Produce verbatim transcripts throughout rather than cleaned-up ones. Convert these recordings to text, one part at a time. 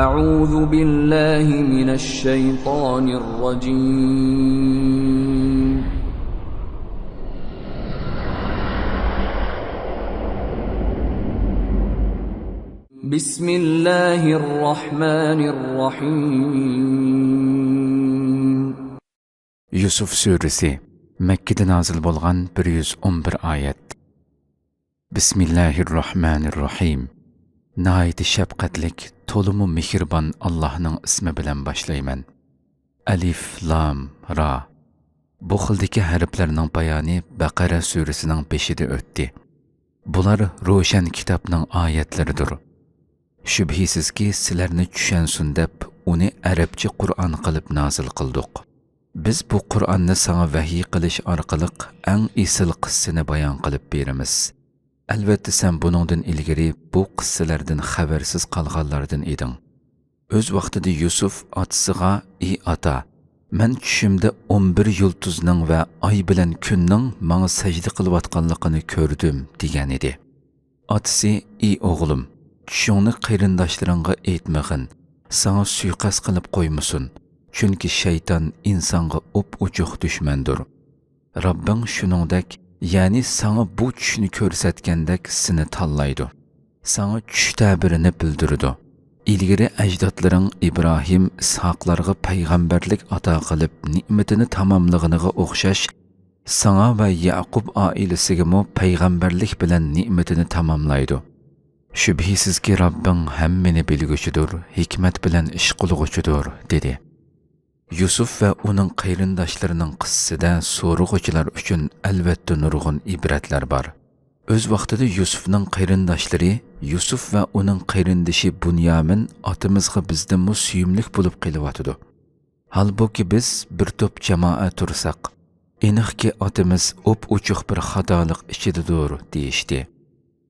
أعوذ بالله من الشيطان الرجيم. بسم الله الرحمن الرحيم. يۈسۈف سۈرىسى. مەككىدە نازىل بولغان، بىر يۈز ئون بىر ئايەت. بىسمىللاھىررەھمانىررەھىم. ناھايىتى شەپقەتلىك، تولىمۇ مېھرىبان ئاللاھنىڭ ئىسمى بىلەن باشلايمەن. ئەلىف، لام، را. بۇ خىلدىكى ھەرپلەرنىڭ بايانى بەقەرە سۈرىسىنىڭ بېشىدا ئۆتتى. بۇلار روشەن كىتابنىڭ ئايەتلىرىدۇر. شۈبھىسىزكى، سىلەرنى چۈشەنسۇن دەپ، ئۇنى ئەرەبچە قۇرئان قىلىپ نازىل قىلدۇق. بىز بۇ قۇرئاننى ساڭا ۋەھىي قىلىش ئارقىلىق ئەڭ ئېسىل قىسسىنى بايان قىلىپ بېرىمىز. ئەلۋەتتە، سەن بۇنىڭدىن ئىلگىرى بۇ قىسسىلەردىن خەۋەرسىز قالغانلاردىن ئىدىڭ. ئۆز ۋاقتىدا يۈسۈف ئاتىسىغا، «ئى ئاتا، مەن چۈشۈمدە ئون بىر يۇلتۇزنىڭ ۋە ئاي بىلەن كۈننىڭ ماڭا سەجدە قىلىۋاتقانلىقىنى كۆردۈم» دېگەنىدى. ئاتىسى، «ئى ئوغلۇم، چۈشۈڭنى قېرىنداشلىرىڭغا ئېيتمىغىن، ساڭا سۇيىقەست قىلىپ قويمىسۇن، چۈنكى شەيتان ئىنسانغا ئوپئوچۇق دۈشمەندۇر. رەببىڭ شۇنىڭدەك، يەنى ساڭا بۇ چۈشنى كۆرسەتكەندەك سېنى تاللايدۇ. ساڭا چۈش تەبىرىنى بىلدۈرىدۇ. ئىلگىرى ئەجدادلىرىڭ ئىبراھىم، ئىسھاقلارغا پەيغەمبەرلىك ئاتا قىلىپ، نېمىتىنى تاماملىغىنىغا ئوخشاش، ساڭا ۋە يەقۇب ئائىلىسىگىمۇ پەيغەمبەرلىك بىلەن نېمىتىنى تاماملايدۇ. شۈبھىسىزكى، رەببىڭ ھەممىنى بىلگۈچىدۇر، ھېكمەت بىلەن ئىش قىلغۇچىدۇر» دېدى. يۈسۈف ۋە ئۇنىڭ قېرىنداشلىرىنىڭ قىسسىسىدە سورىغۇچىلار ئۈچۈن ئەلۋەتتە نۇرغۇن ئىبرەتلەر بار. ئۆز ۋاقتىدا يۈسۈفنىڭ قېرىنداشلىرى، يۈسۈف ۋە ئۇنىڭ قېرىندىشى بۇنيامىن، «ئاتىمىزغا بىزدىنمۇ سۆيۈملۈك بولۇپ قېلىۋاتىدۇ. ھالبۇكى، بىز بىر توپ جامائەت تۇرساق، ئېنىقكى، ئاتىمىز ئوپئوچۇق بىر خاتالىق ئىچىدىدۇر» دېيىشتى.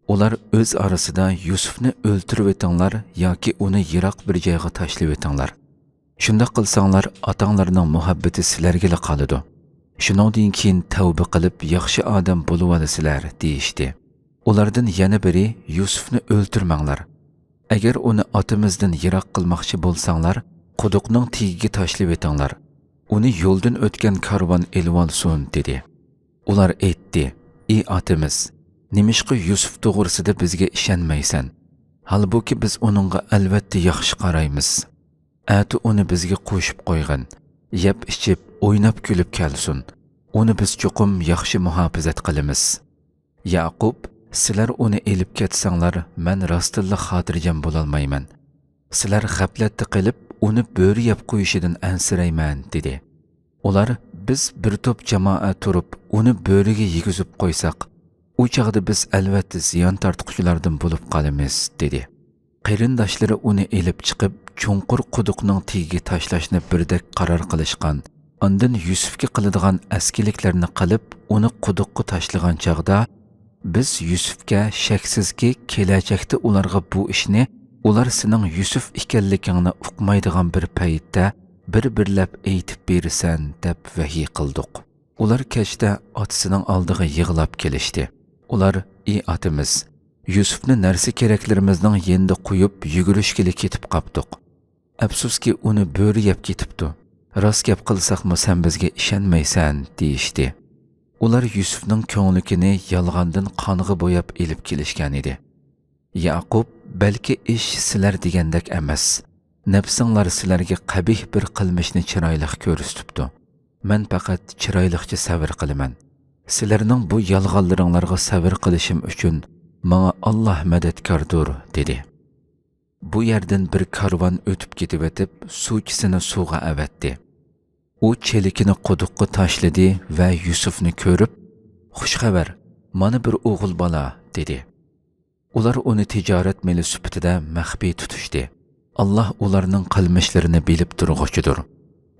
ئۇلار ئۆز ئارىسىدا، «يۈسۈفنى ئۆلتۈرۈۋېتىڭلار ياكى ئۇنى يىراق بىر جايغا تاشلىۋېتىڭلار. شۇنداق قىلساڭلار، ئاتاڭلارنىڭ مۇھەببىتى سىلەرگىلا قالىدۇ. شۇنىڭدىن كېيىن تەۋبە قىلىپ، ياخشى ئادەم بولۇۋالىسىلەر» دېيىشتى. ئۇلاردىن يەنە بىرى، «يۈسۈفنى ئۆلتۈرمەڭلار. ئەگەر ئۇنى ئاتىمىزدىن يىراق قىلماقچى بولساڭلار، قۇدۇقنىڭ تېگىگە تاشلىۋېتىڭلار. ئۇنى يولدىن ئۆتكەن كارۋان ئېلىۋالسۇن» دېدى. ئۇلار ئېيتتى، «ئى ئاتىمىز، نېمىشقا يۈسۈپ توغرىسىدا بىزگە ئىشەنمەيسەن؟ ھالبۇكى، بىز ئۇنىڭغا ئەلۋەتتە ياخشى قارايمىز. ئەتە ئۇنى بىزگە قوشۇپ قويغىن، يەپ-ئىچىپ، ئويناپ-كۈلۈپ كەلسۇن. ئۇنى بىز چوقۇم ياخشى مۇھاپىزەت قىلىمىز. يەقۇب، سىلەر ئۇنى ئېلىپ كەتسەڭلار، مەن راستتىنلا خاتىرجەم بولالمايمەن. سىلەر غەپلەتتە قېلىپ، ئۇنى بۆرە يەپ قويۇشىدىن ئەنسىرەيمەن» دېدى. ئۇلار، «بىز بىر توپ جامائەت تۇرۇپ، ئۇنى بۆرىگە يېگۈزۈپ قويساق، ئۇ چاغدا بىز ئەلۋەتتە زىيان تارتقۇچىلاردىن بولۇپ قالىمىز» دېدى. قېرىنداشلىرى ئۇنى ئېلىپ چىقىپ، چوڭقۇر قۇدۇقنىڭ تېگىگە تاشلاشنى بىردەك قارار قىلىشقان. ئاندىن يۈسۈپكە قىلىدىغان ئەسكىلىكلەرنى قىلىپ، ئۇنى قۇدۇققا تاشلىغان چاغدا، «بىز يۈسۈپكە، شەكسىزكى، كېلەچەكتە ئۇلارغا بۇ ئىشنى، ئۇلار سېنىڭ يۈسۈپ ئىكەنلىكىڭنى ئۇقمايدىغان بىر پەيتتە بىر-بىرلەپ ئېيتىپ بېرىسەن» دەپ ۋەھىي قىلدۇق. ئۇلار كەچتە ئاتىسىنىڭ ئالدىغا يىغلاپ كېلىشتى. ئۇلار، «ئى ئاتىمىز، يۈسۈپنى نەرسە-كېرەكلىرىمىزنىڭ يېنىدا قويۇپ، يۈگۈرۈشكىلى كېتىپ قاپتۇق. ئەپسۇسكى، ئۇنى بۆرە يەپ كېتىپتۇ. راست گەپ قىلساقمۇ، سەن بىزگە ئىشەنمەيسەن» دېيىشتى. ئۇلار يۈسۈپنىڭ كۆڭلىكىنى يالغاندىن قانغا بوياپ ئېلىپ كېلىشكەنىدى. يەقۇب، «بەلكى ئىش سىلەر دېگەندەك ئەمەس. نەپسىڭلار سىلەرگە قەبىھ بىر قىلمىشنى چىرايلىق كۆرسىتىپتۇ. مەن پەقەت چىرايلىقچە سەۋر قىلىمەن. سىلەرنىڭ بۇ يالغانلىرىڭلارغا سەۋر قىلىشىم ئۈچۈن ماڭا ئاللاھ مەدەتكاردۇر» دېدى. بۇ يەردىن بىر كارۋان ئۆتۈپ كېتىۋېتىپ، سۇچىسىنى سۇغا ئەۋەتتى. ئۇ چېلىكىنى قۇدۇققا تاشلىدى ۋە يۈسۈفنى كۆرۈپ، «خۇش خەۋەر، مانا بىر ئوغۇل بالا» دېدى. ئۇلار ئۇنى تىجارەت مېلى سۈپىتىدە مەخپىي تۇتۇشتى. ئاللاھ ئۇلارنىڭ قىلمىشلىرىنى بىلىپ تۇرغۇچىدۇر.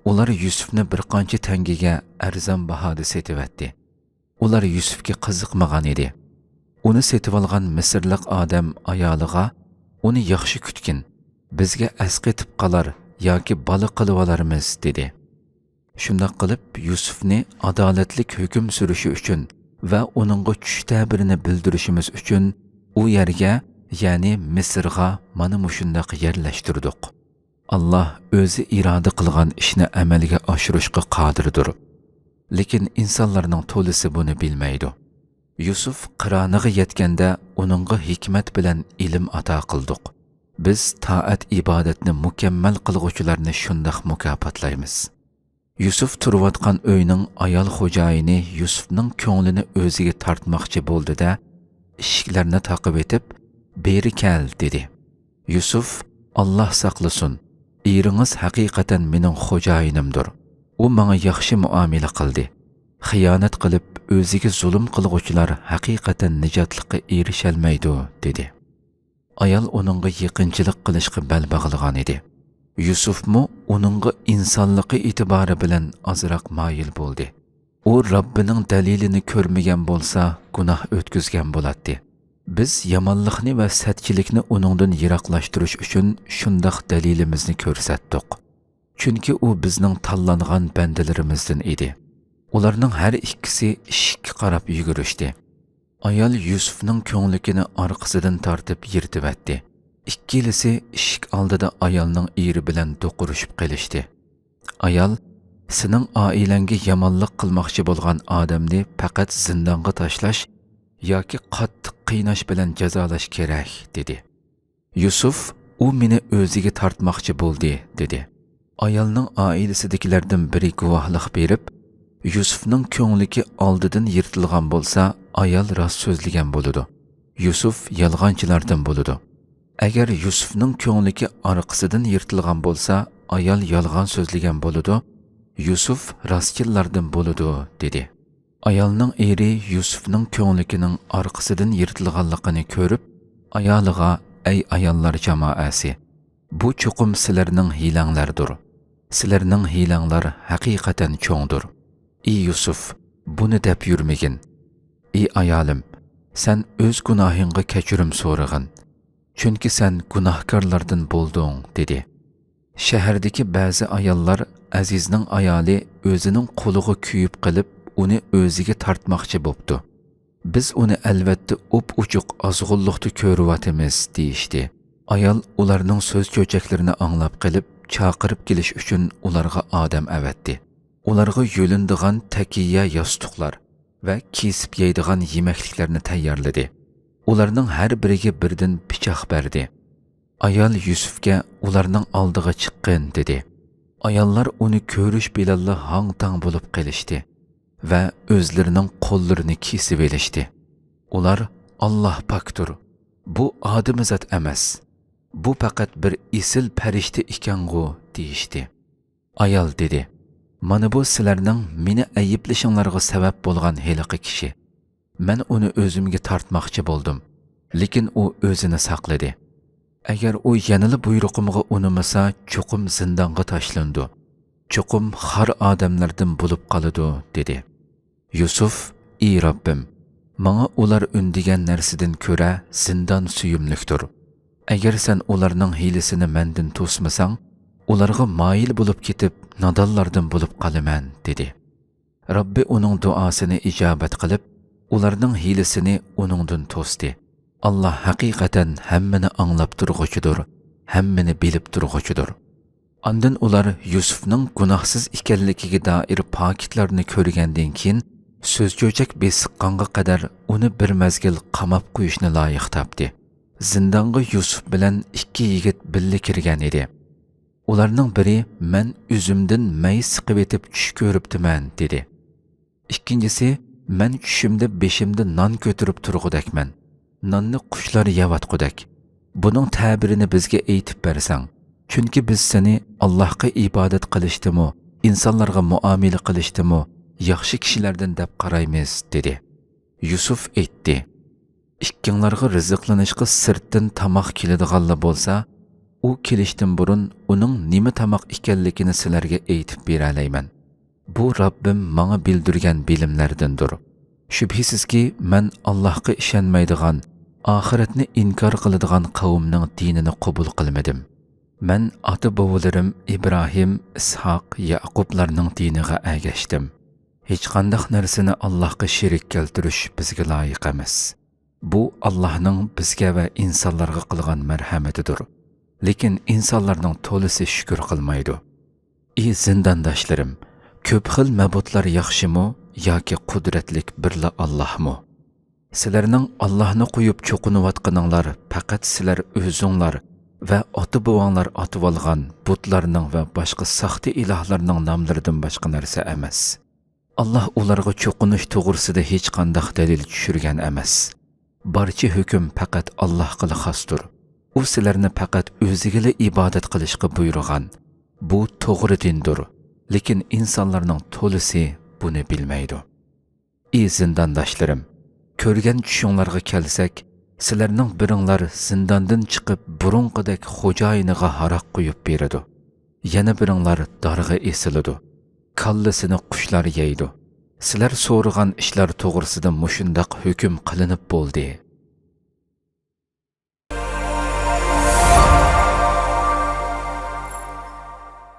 ئۇلار يۈسۈفنى بىر قانچە تەڭگىگە ئەرزان باھادا سېتىۋەتتى. ئۇلار يۈسۈفكە قىزىقمىغان ئىدى. ئۇنى سېتىۋالغان مىسىرلىق ئادەم ئايالىغا، «ئۇنى ياخشى كۈتكىن، بىزگە ئەسقېتىپ قالار ياكى بالا قىلىۋالارمىز» دېدى. شۇنداق قىلىپ، يۈسۈفنى ئادالەتلىك ھۆكۈم سۈرۈشى ئۈچۈن ۋە ئۇنىڭغا چۈش تەبىرىنى بىلدۈرۈشىمىز ئۈچۈن ئۇ يەرگە، يەنى مىسىرغا مانا مۇشۇنداق يەرلەشتۈردۇق. ئاللاھ ئۆزى ئىرادە قىلغان ئىشنى ئەمەلگە ئاشۇرۇشقا قادىردۇر. لېكىن ئىنسانلارنىڭ تولىسى بۇنى بىلمەيدۇ. يۈسۈپ قىرانىغا يەتكەندە ئۇنىڭغا ھېكمەت بىلەن ئىلىم ئاتا قىلدۇق. بىز تائەت-ئىبادەتنى مۇكەممەل قىلغۇچىلارنى شۇنداق مۇكاپاتلايمىز. يۈسۈپ تۇرۇۋاتقان ئۆينىڭ ئايال خوجايىنى يۈسۈپنىڭ كۆڭلىنى ئۆزىگە تارتماقچى بولدى-دە، ئىشىكلەرنى تاقىۋېتىپ، «بېرى كەل» دېدى. يۈسۈپ، «ئاللاھ ساقلىسۇن، ئېرىڭىز ھەقىقەتەن مېنىڭ خوجايىنىمدۇر. ئۇ ماڭا ياخشى مۇئامىلە قىلدى. خىيانەت قىلىپ، ئۆزىگە زۇلۇم قىلغۇچىلار ھەقىقەتەن نىجاتلىققا ئېرىشەلمەيدۇ» دېدى. ئايال ئۇنىڭغا يېقىنچىلىق قىلىشقا بەل باغلىغان ئىدى. يۈسۈپمۇ ئۇنىڭغا ئىنسانلىقى ئېتىبارى بىلەن ئازراق مايىل بولدى. ئۇ رەببىنىڭ دەلىلىنى كۆرمىگەن بولسا، گۇناھ ئۆتكۈزگەن بولاتتى. بىز يامانلىقنى ۋە سەتچىلىكنى ئۇنىڭدىن يىراقلاشتۇرۇش ئۈچۈن شۇنداق دەلىلىمىزنى كۆرسەتتۇق. چۈنكى ئۇ بىزنىڭ تاللانغان بەندىلىرىمىزدىن ئىدى. ئۇلارنىڭ ھەر ئىككىسى ئىشىككە قاراپ يۈگۈرۈشتى. ئايال يۈسۈپنىڭ كۆڭلىكىنى ئارقىسىدىن تارتىپ يىرتىۋەتتى. ئىككىلىسى ئىشىك ئالدىدا ئايالنىڭ ئېرى بىلەن دوقۇرۇشۇپ قېلىشتى. ئايال، «سېنىڭ ئائىلەڭگە يامانلىق قىلماقچى بولغان ئادەمنى پەقەت زىندانغا تاشلاش ياكى قاتتىق قىيناش بىلەن جازالاش كېرەك» دېدى. يۈسۈپ، «ئۇ مېنى ئۆزىگە تارتماقچى بولدى» دېدى. ئايالنىڭ ئائىلىسىدىكىلەردىن بىرى گۇۋاھلىق بېرىپ، يۈسۈپنىڭ كۆڭلىكى ئالدىدىن يىرتىلغان بولسا، ئايال راست سۆزلىگەن بولىدۇ، يۈسۈپ يالغانچىلاردىن بولىدۇ. ئەگەر يۈسۈپنىڭ كۆڭلىكى ئارقىسىدىن يىرتىلغان بولسا، ئايال يالغان سۆزلىگەن بولىدۇ، يۈسۈپ راستچىللاردىن بولىدۇ، دېدى. ئايالنىڭ ئېرى يۈسۈپنىڭ كۆڭلىكىنىڭ ئارقىسىدىن يىرتىلغانلىقىنى كۆرۈپ، ئايالىغا، «ئەي ئاياللار جامائەسى! بۇ چوقۇم سىلەرنىڭ ھىيلەڭلەردۇر. سىلەرنىڭ ھىيلەڭلار ھەقىقەتەن چوڭدۇر. ئى يۈسۈپ، بۇنى دەپ يۈرمىگىن. ئى ئايالىم، سەن ئۆز گۇناھىڭغا كەچۈرۈم سورىغىن. چۈنكى سەن گۇناھكارلاردىن بولدۇڭ» دېدى. شەھەردىكى بەزى ئاياللار ئەزىزنىڭ ئايالى ئۆزىنىڭ قولىغا كۆيۈپ قېلىپ، ئۇنى ئۆزىگە تارتماقچى بوپتۇ. «بىز ئۇنى ئەلۋەتتە ئوپئوچۇق ئازغۇنلۇقتا كۆرۈۋاتىمىز» دېيىشتى. ئايال ئۇلارنىڭ سۆز چۆچەكلىرىنى ئاڭلاپ قېلىپ، چاقىرىپ كېلىش ئۈچۈن ئۇلارغا ئادەم ئەۋەتتى. ئۇلارغا يۆلىنىدىغان تەكىيە ياستۇقلار ۋە كېسىپ يەيدىغان يېمەكلىكلەرنى تەييارلىدى. ئۇلارنىڭ ھەر بىرىگە بىردىن پىچاق بەردى. ئايال يۈسۈپكە، «ئۇلارنىڭ ئالدىغا چىققىن» دېدى. ئاياللار ئۇنى كۆرۈش بىلەنلا ھاڭ-تاڭ بولۇپ قېلىشتى ۋە ئۆزلىرىنىڭ قوللىرىنى كېسىۋېلىشتى. ئۇلار، «ئاللاھ پاكتۇر، بۇ ئادىمىزات ئەمەس، بۇ پەقەت بىر ئېسىل پەرىشتە ئىكەنغۇ» دېيىشتى. ئايال دېدى، «مانا بۇ سىلەرنىڭ مېنى ئەيىبلىشىڭلارغا سەۋەب بولغان ھېلىقى كىشى. مەن ئۇنى ئۆزۈمگە تارتماقچى بولدۇم. لېكىن ئۇ ئۆزىنى ساقلىدى. ئەگەر ئۇ يەنىلا بۇيرۇقۇمغا ئۇنىمىسا، چوقۇم زىندانغا تاشلىنىدۇ. چوقۇم خار ئادەملەردىن بولۇپ قالىدۇ» دېدى. يۈسۈپ، «ئى رەببىم، ماڭا ئۇلار ئۈندىگەن نەرسىدىن كۆرە زىندان سۆيۈملۈكتۇر. ئەگەر سەن ئۇلارنىڭ ھىيلىسىنى مەندىن توسمىساڭ، ئۇلارغا مايىل بولۇپ كېتىپ، نادانلاردىن بولۇپ قالىمەن» دېدى. رەببى ئۇنىڭ دۇئاسىنى ئىجابەت قىلىپ، ئۇلارنىڭ ھىيلىسىنى ئۇنىڭدىن توستى. ئاللاھ ھەقىقەتەن ھەممىنى ئاڭلاپ تۇرغۇچىدۇر، ھەممىنى بىلىپ تۇرغۇچىدۇر. ئاندىن ئۇلار يۈسۈپنىڭ گۇناھسىز ئىكەنلىكىگە دائىر پاكىتلارنى كۆرگەندىن كېيىن، سۆز چۆچەك بېسىققانغا قەدەر ئۇنى بىر مەزگىل قاماپ قويۇشنى لايىق تاپتى. زىندانغا يۈسۈپ بىلەن ئىككى يىگىت بىللە كىرگەن ئىدى. ئۇلارنىڭ بىرى، «مەن ئۈزۈمدىن مەي سىقىۋېتىپ چۈش كۆرۈپتىمەن» دېدى. ئىككىنچىسى، «مەن چۈشۈمدە بېشىمدا نان كۆتۈرۈپ تۇرغۇدەكمەن. ناننى قۇشلار يەۋاتقۇدەك. بۇنىڭ تەبىرىنى بىزگە ئېيتىپ بەرسەڭ. چۈنكى بىز سېنى ئاللاھقا ئىبادەت قىلىشتىمۇ، ئىنسانلارغا مۇئامىلە قىلىشتىمۇ، ياخشى كىشىلەردىن دەپ قارايمىز» دېدى. يۈسۈپ ئېيتتى، «ئىككىڭلارغا رىزىقلىنىشقا سىرتتىن تاماق كېلىدىغانلا بولسا، ئۇ كېلىشتىن بۇرۇن ئۇنىڭ نېمە تاماق ئىكەنلىكىنى سىلەرگە ئېيتىپ بېرەلەيمەن. بۇ رەببىم ماڭا بىلدۈرگەن بىلىملەردىندۇر. شۈبھىسىزكى، مەن ئاللاھقا ئىشەنمەيدىغان، ئاخىرەتنى ئىنكار قىلىدىغان قەۋمنىڭ دىنىنى قوبۇل قىلمىدىم. مەن ئاتا-بوۋىلىرىم ئىبراھىم، ئىسھاق، يەئقۇبلارنىڭ دىنىغا ئەگەشتىم. ھېچقانداق نەرسىنى ئاللاھقا شېرىك كەلتۈرۈش بىزگە لايىق ئەمەس. بۇ ئاللاھنىڭ بىزگە ۋە ئىنسانلارغا قىلغان مەرھەمىتىدۇر. لېكىن ئىنسانلارنىڭ تولىسى شۈكۈر قىلمايدۇ. ئى زىندانداشلىرىم، كۆپ خىل مەبۇدلار ياخشىمۇ ياكى قۇدرەتلىك بىرلا ئاللاھمۇ؟ سىلەرنىڭ ئاللاھنى قويۇپ چوقۇنۇۋاتقىنىڭلار پەقەت سىلەر ئۆزۈڭلار ۋە ئاتا-بوۋاڭلار ئاتىۋالغان بۇتلارنىڭ ۋە باشقا ساختا ئىلاھلارنىڭ ناملىرىدىن باشقا نەرسە ئەمەس. ئاللاھ ئۇلارغا چوقۇنۇش توغرىسىدا ھېچقانداق دەلىل چۈشۈرگەن ئەمەس. بارچە ھۆكۈم پەقەت ئاللاھقىلا خاستۇر. ئۇ سىلەرنى پەقەت ئۆزىگىلا ئىبادەت قىلىشقا بۇيرۇغان. بۇ توغرا دىندۇر. لېكىن ئىنسانلارنىڭ تولىسى بۇنى بىلمەيدۇ. ئى زىندانداشلىرىم، كۆرگەن چۈشۈڭلارغا كەلسەك، سىلەرنىڭ بىرىڭلار زىنداندىن چىقىپ بۇرۇنقىدەك خوجايىنىغا ھاراق قۇيۇپ بېرىدۇ. يەنە بىرىڭلار دارغا ئېسىلىدۇ. كاللىسىنى قۇشلار يەيدۇ. سىلەر سورىغان ئىشلار توغرىسىدا مۇشۇنداق ھۆكۈم قىلىنىپ بولدى،